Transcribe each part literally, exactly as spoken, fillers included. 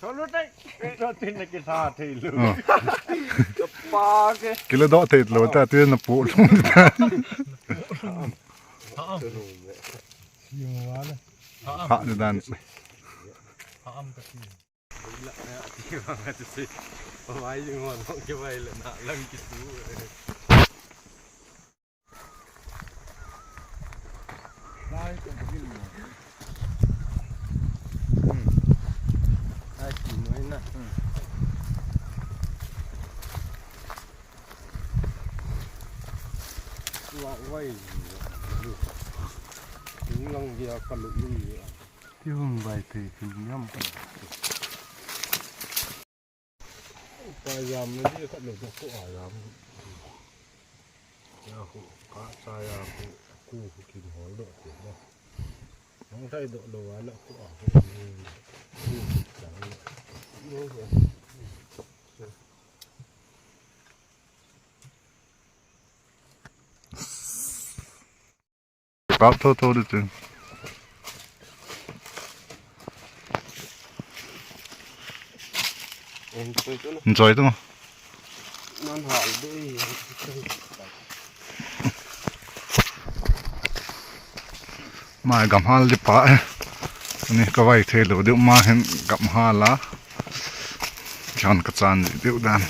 Tholu tai. Tholu tin na kisa thei lu. Oh. Kapa ke. Kila do thei lo ta, tu na pu lu ta. Ha, dan. Ti hung bai thei khin yam. Pa jam na di khat lo ko a jam. Ya ko ka cha ya ko ku ko kin hol do te na. Nang thai do lo wa la ko a ko ni. Ku cha lo. Kap tho tho di tu. Enjoy tu. Enjoy tu. Nan hal dei. Ma gam hal di pa. Ni ka vai thei lo di ma hin gam hal a. Chan ka chan di dan.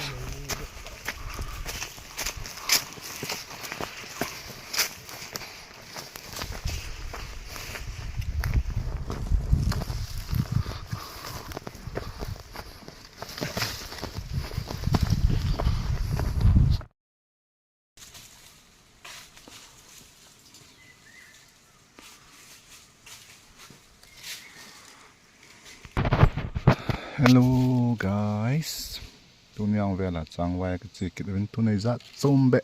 Hello guys. Tuni ang vela changvai ka chi kit vin tunei jat chom be.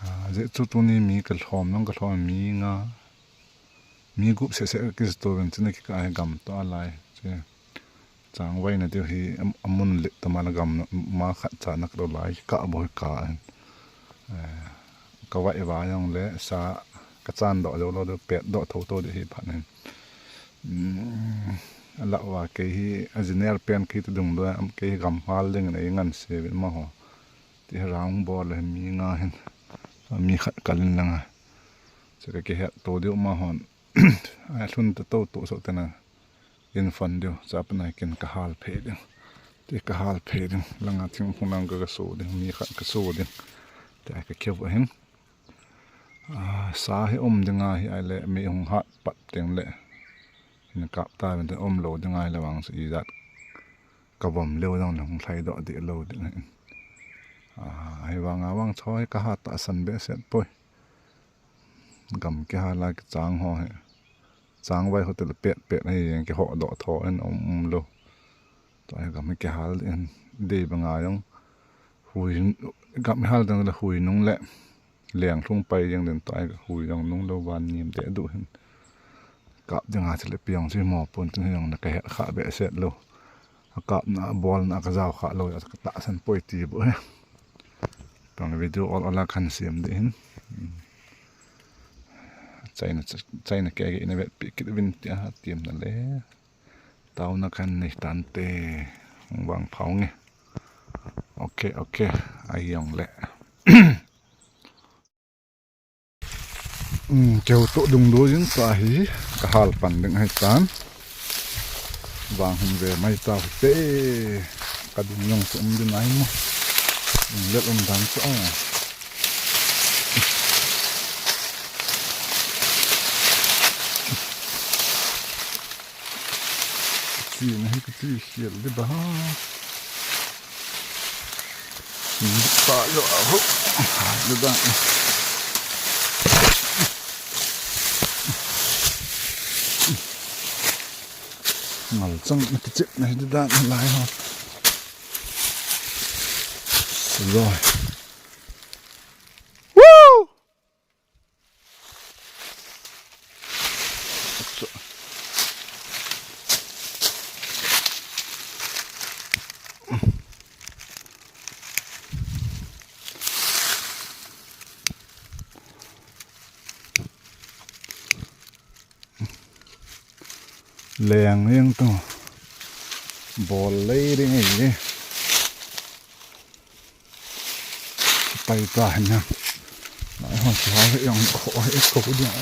Ah, je chu tuni mi ka lhom nang ka lhom mi nga. Mi gup se se ka kis to vin china ki ka ai gam to alai. Che. Changvai na diu hi am-, amun le tama la gam ma khat cha nak lo lai ka bo ka. Eh, ka vai va jong le sa ka chan do jo lo do pet do tho to di hi phan hin. Mm, a la wa ke hi a jiner pen ki tu dung do am ke hi gam hal ding nei ngan se vin ma ho. Ti ha rang bol le mi nga hin. Mi khat kalin langa. Che ka ke het to diu ma hon. Ai lhun ta to to so te na. In fon diu, chapna kin ka hal phe diu. Ti ka hal phe diu. Langa thing phung lang ka, ka so diu, mi khat ka so diu. Ti ai ka keu ahin. Ah, sa hi um ding ahi ai le, mi hung hat pat ding le. Hin kap ta vin te um lo ding ai le vang sa i jat. Ka vom leo dang le hung thlai do di lo ding ahin. Ah, ai vang a vang choi ka hat ta san be set poi. Gam kihal a kichang ho hi. Changvai ho te le pet pet hi jeng kiho doh tho in um, um lo. Tua hi gam hi kihal in dei banga jong. Hui, gam hal dang le hui nung le. Leng lhung pai jeng den tua hi hui jong nung lo van nim te du hin. Kap dinga thil pi jong si mo pon tin hi jong na ka het kha be set lo. A kapna, a bolna, a ka jao kha lo, a ka tahsan poi ti bu he. Tong video ol ol a kan siam di hin. China, China ke ge ina vet pi kit vin ti a tiam na le. Tau na kan nei tan te. Hung vang phau nge. Ok, ok. Ai jong le. Um, keu to dung do jin ta hi, ka hal pan ding hai tan. Vang hum ve mai ta hu te. Ka dung jong to um din ai mo. Um, let um dan to. Chi na hi ka chi hial di ba ha. Chi pa lo a ho. Di ba. Ngal chang na ki chip na hi di dan lai ha. Rồi. Woo! Leng leng tu. Bol lei ding ahi. Pai ta hin na. Lai ho chu ha yang kho he ko ding.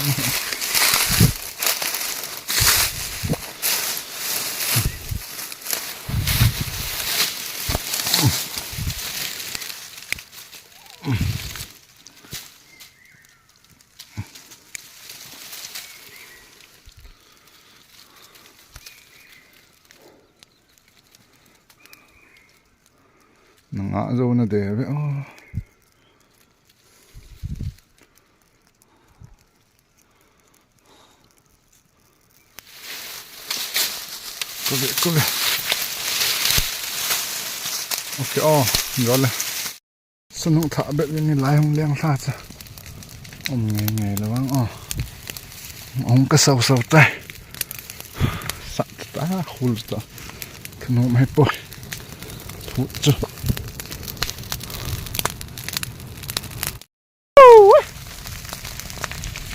Nang a zo na de ve. Oh. Kove, kove. Okay, oh, jole. Sunu tha bet ni lai hung leng tha cha. Om ngai ngai lo vang, oh. Ong ka sau sau tai. Sat ta, khul ta. Thanu mai poi. Thu chu.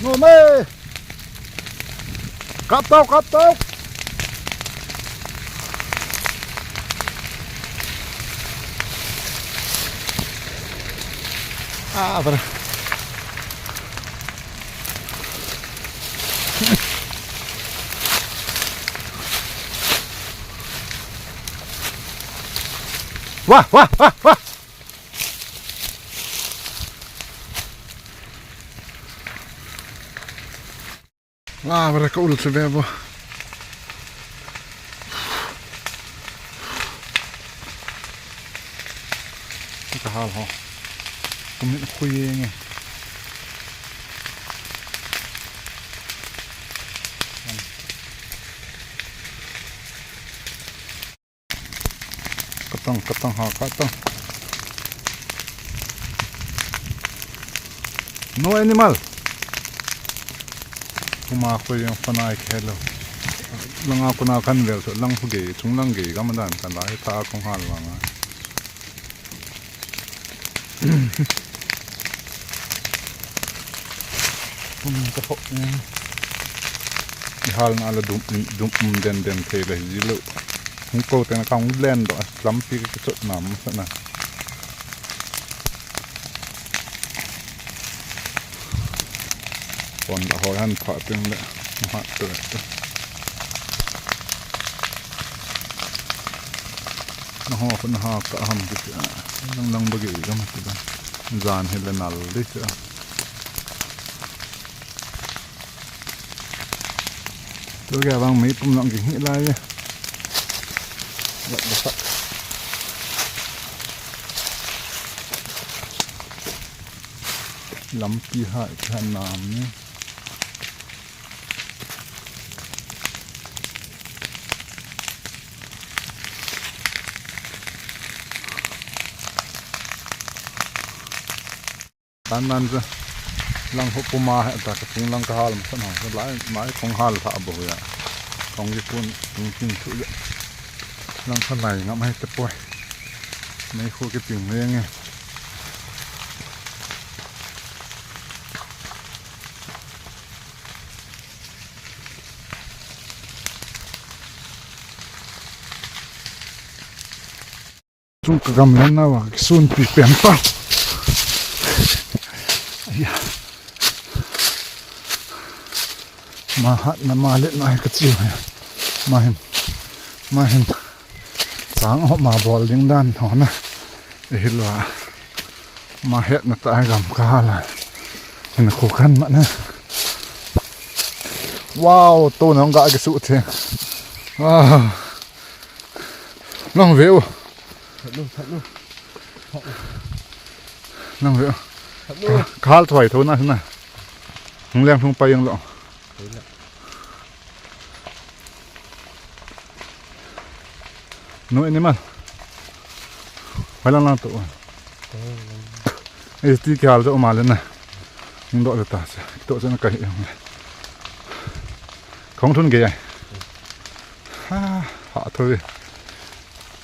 Nom e. Kap tau, kap tau. Ah, bra. Wah, wah, wah, wah. Wah, bra ka ul se ve bo. Ka hal ho. Ka mit khui nge. Katang, katang ha, katang. No animal. Kuma ko yang fanai khelo. Langa kuna kan vel so lang hu ge, chung lang ge, gam dan kan lai tha kong hal wanga. Kum ka hok ni. I hal na la dum, dum, um, den, den thei le ji lo. Hung ko teng kang len do, lampi ka chot na, ma sa na. Kon da hoi han pha teng le, ma ha to to. Na ho ko na ha ka ham ki, lang lang ba ge, gam ti ba. Jan hi le nal di cha. Tu kya bang mei pum lang ki hi lai ye. What the fuck? Lampi ha, ha nam ni. Tan nan chu lang ho puma he ta ka chung lang ka hal ma san ho lai mai kong hal tha bo ya. Kong ki kun tung tin chu ya. Lang kha lai ngam he te poi. Mai khu ki ting le nge. Chung ka gam len na wa, ki sun pi pen pa. Aya. Ma hat na ma let na ka chiu he. Ma hin. Ma hin. Chang ho ma bol ding dan ho na. E hilwa. Ma het na ta gam ka hala. Hin khu kan ma na. Wow, to nang ga ki su the. Wow. Lang ve u. That lu, that lu. Lang ve u. That lu. Ka, ka hal thoi tho na na. Hung leng hung pa yang lo. Thei la. No animal. Vai lang lang to. Thei la. Ei ti ki hal jo ma le na. Hung do le ta se. To se na ka hi. Khong thun ge ai. Ha, ha thoi.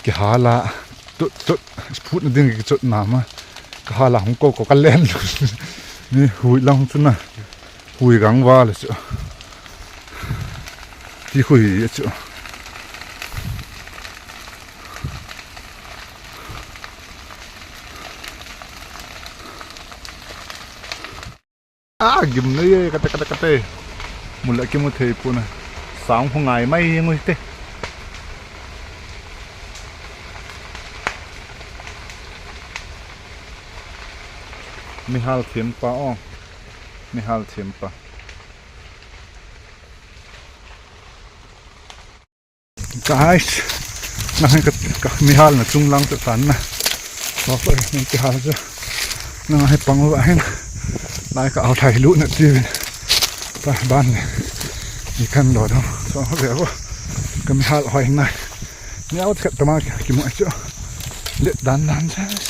Ki hala tut tut, sput na ding ki chut na ma. Ka hala hung ko ko ka len lu. Ni hui lang chu na. Hui gang va le chu. Ti hui chu. A gim nei e, kate, kate, kate. Mula kimu thei puna. Sang hu ngai mai ngui te. Mihal thim pa o. Mihal thim pa. Guys, nang hi ka, ka mihal na chung lang chu tan na. Wa ko ni ki hal chu. Nang hi pang wa hin. Lai ka au thai lu na ti vin. Pa ban ni. Ni kan lo dong. So ve ko. Ka mihal hoi na. Ni au thet tama ki mu chu. Let dan dan jas.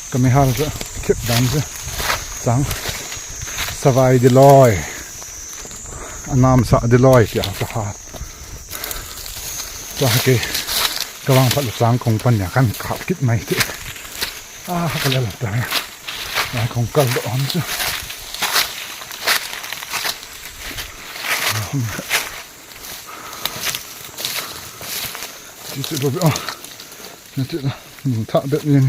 Ka mihal chu khet dan chu chang savai di loi, anam sa di loi tia ka ha. Sa ke ka vang phat chang kong pan ya kan khap kit mai ti. A ka le la ta. Ai kong kal do hon chu. Ti chu lo be o. Ni ti la. Ni tha be ni.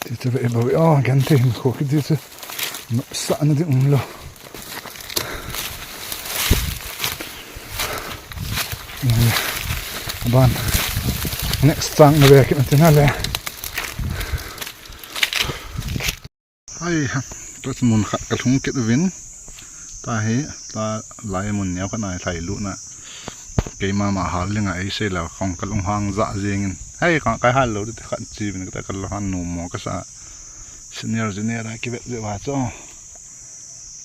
Ti chu be bo o. Gan te hin ko ki ti chu. No sa na di um lo. Ban. Next chang na be ki na ti na le. Hai, tua chu mun khat ka lhung kit uvin. Tua hi, tua lai mun neo khat nai lhai luna. Keima ma hal linga ei sei la kong ka lunghang ja jingin. Hai, ka, ka hal lo te khat chi vin ka ta ka lo han nu mo ka sa. Senior junior a ki vet je wa cho.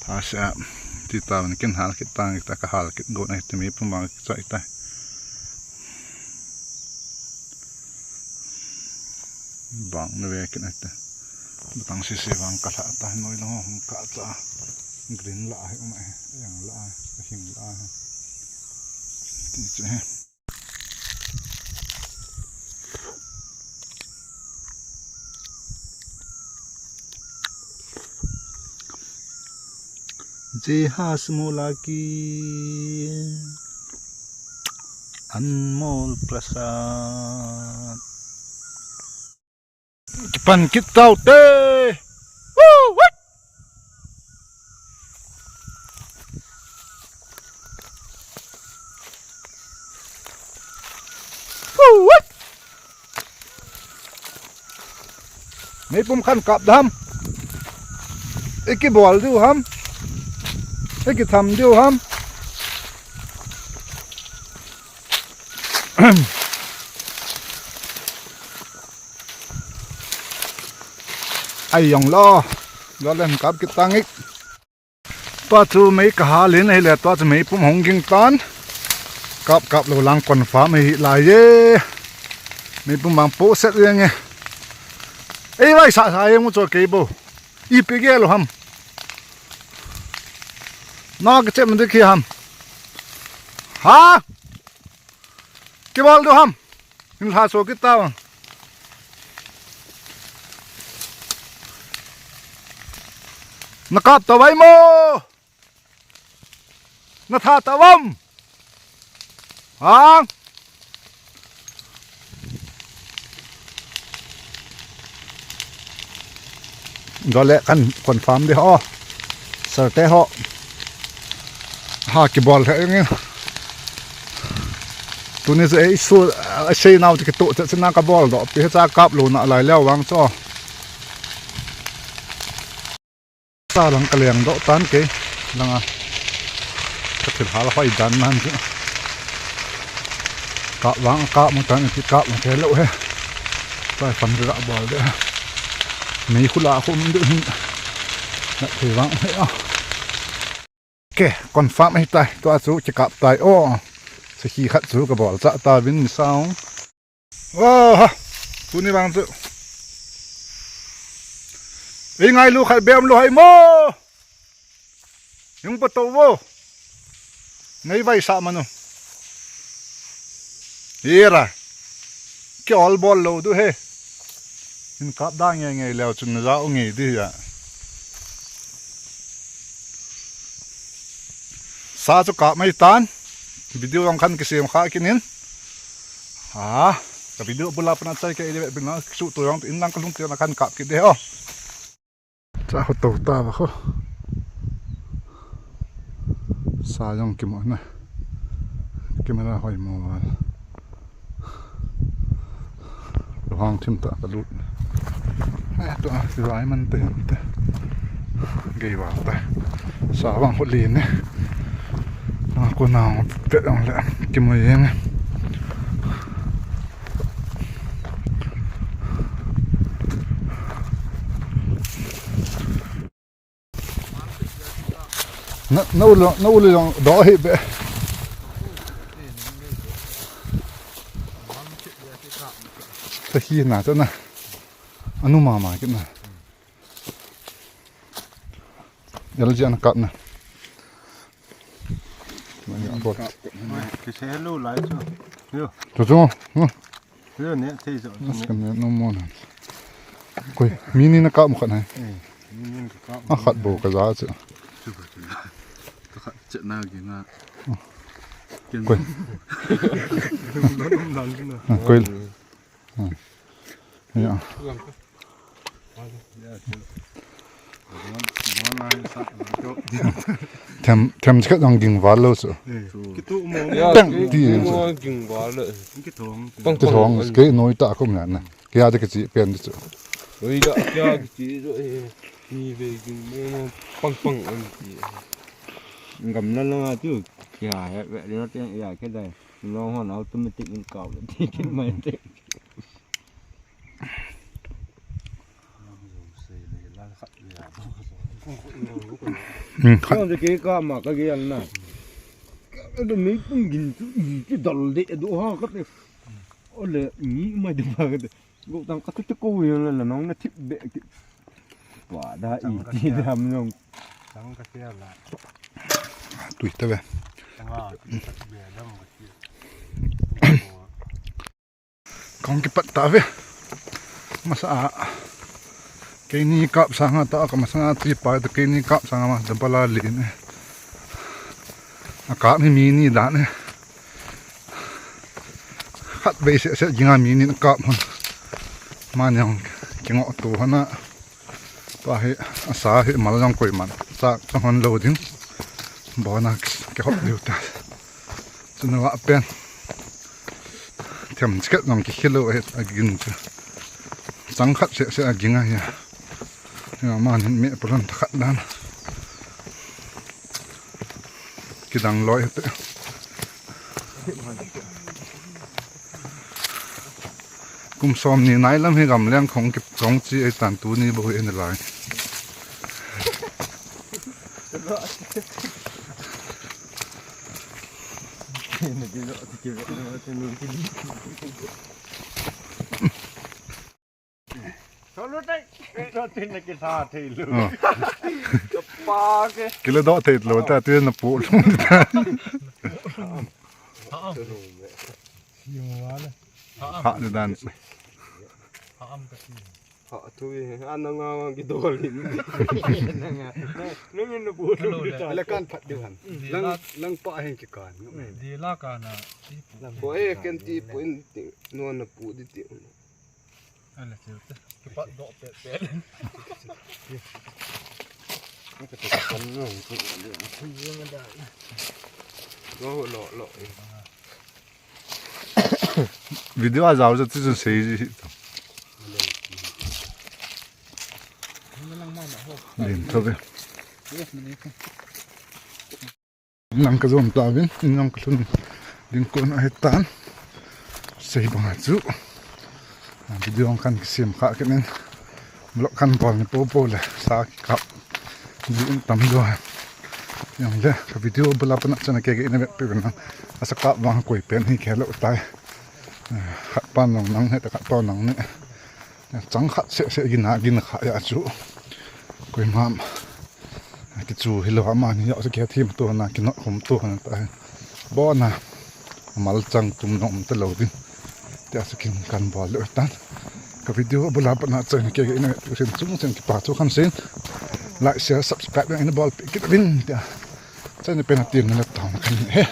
Tha sia, ti ta vin kin hal kit tang ta ka hal kit go na ti mi pum bang ki chai ta. Bang na ve kit na ta. Batang sisi vang ka lha ta, noi lang hung ka cha. Green la hi um e, yang la, hing la. Ti che he. Ji Hasmula ki Anmol Prasad. Kipan kit tau te. Woo, woo. Woo, woo. Meipum khan kap dam. Iki bol diu ham. Iki tham diu ham. Ai yong lo. Lo len kap kit tang ik. Tua chu mei ka hal in ahile tua chu meipum hung ging tan. Kap kap lo lang confirm hi lai ye. Meipum bang po set yeng e. Ei vai sa sa yeng mu cho kei bo. Ipi gel ham. Na ka chem de ki ham. Ha? Kibol diu ham. Hin lha so kit tau. Na kap tau vai mo. Na tha tau vam. Ha? Dole kan confirm di ho. Sir te ho. Ha, kibol the nge. Tuni se ei su, sei nau te kitu che na ka bol do. Pi cha kap lo na lai leo wang cho. Sa lang ka leng do tan ke. Langa. Ka thil hal hoi dan nan chu. Kap vang kap mu tan ki kap mu ke lo he. Pai fan ra bol de. Mei khula khum de hin. Na thei vang he a. Ke, confirm ahi tai. Tua chu kikap tai o. Sakhi khat chu ka bol cha ta vin ni saung. Oha. Tuni vang chu. Ei ngailu khat bem lo hai mo. Yung pa to vo. Nei vai sa manu. Ira. Ki ol bol lo du he. In kap da nge nge leo chun na ja u nge di ya. Sa chu kap mai tan. Video jong khan kisem kha kit in. Ha, ka video bula pana chai ke ile bina su to jong in lang ka lung te na khan kap kit de ho. Cha ho to ta ba ho. Sa jong kimo na. Camera hoi mo wal. Luhang thim ta ka lut. Ai, tua, tua ai man te, te. Gei wa ta. Sa wang ho li ne. Na ko na pe dong le. Kimo yeng. Na, na ulu, na ulu jong do hi be. Ta hi na ta na. Anu mama kit na. L G an kap na. Kise lu lai chu. Yo. Chu chu. Hmm. Yo ne thei jo. Mas kan ne no mo na. Koi, mi ni na kap mo khat na. Eh, mi ni ka kap. A khat bo ka ja chu. Chu ba chu. Ka khat che na gi na. Koi. Koi. Hmm. Ya. Them, them chikat jong ging val lo chu. Teng ti mo ging val lo. Pang pang. Kithong ke noi ta ko na na. Kya de kichi pen chu. Oi da kya kichi jo e. Ni ve ging mo pang pang an ti. Gam na la tu kya he ve le te ya ke dai. Lo hon automatic in kau le ti kin mai te. Hmm, khat. Kong de ke ka ma ka ge an na. Ka de mi pung gin tu i ti dal de do ha ka te. Ole mi mai de ba ka te. Go tang ka tu te ko yo la la nong na thip be ki. Wa da i ti da mi nong. Tang ka sia la. Tui ta ve. Tang a ti ka be dam ka ti. Kong kipat ta ve. Masa a. Keini kap sanga ta ka masa a ti pa to keini kap sanga ma da bala le ne. A kap ni mi ni da ne. Khat vei se se ginga mi ni kap hon. Ma nyang kingo tu hana. Pa hi, asa hi, mal jong koi man. Sa, sa hon lo ding. Bona, ke hop diu ta. Chu na wa pen. Them chikat jong ki khilo he, a gin chu. Chang khat se, se a ging a hi. Ya, man hin me pulon ta khat dan. Kidang loi he te. Kum som ni nai lam hi gam leng khong ki, khong chi ei tan tu ni bo hi en lai. Cholo tai, cholo tai na ke sa thei lu. Ah. Kapa ke. Kile do thei lo ta, tu na pu lu ta. Ha, ni dan. Ha, tu hi, ana nga ki do li. Nang na pu lu ta. Le kan phat di han. Lang, lang pa hen ki kan. Di la ka na. Lang ko e ken ti pu in ti, no na pu di ti. Ala, siu te. Kipat do pe pe. Ka te kan no, ku le. Lo, lo, lo. Video a jao ja ti chu sei ji. Len tho ve. Nang ka jom ta vin, nang ka lhun ding kon ahi tan. Sei banga chu. Ah, video kan kisem kha kit in. Vlog kan bol ni popo le sa kikap. Ji in tam jo. Jong le ka video bula pana chana ke ke ina vet pe na. Asa kap vang koi pen hi ke lo tai. Ah, khat pan long nang he ta khat pan long ne. Chang khat se se gin a gin kha ya chu. Koima kichu hilou a mani ya se ke thim to na kinot khum to na ta. Bona mal chang tum nom ta lo ding. Tia se kin kan bol le tan. Ka video bula pana chang ke ke ina tu sin chung chen kipa chu kan sin. Like, share, subscribe ina bol pe kit vin tia. Chang pe na tin na ta kan he.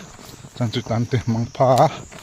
Tan chu tante, mangpha.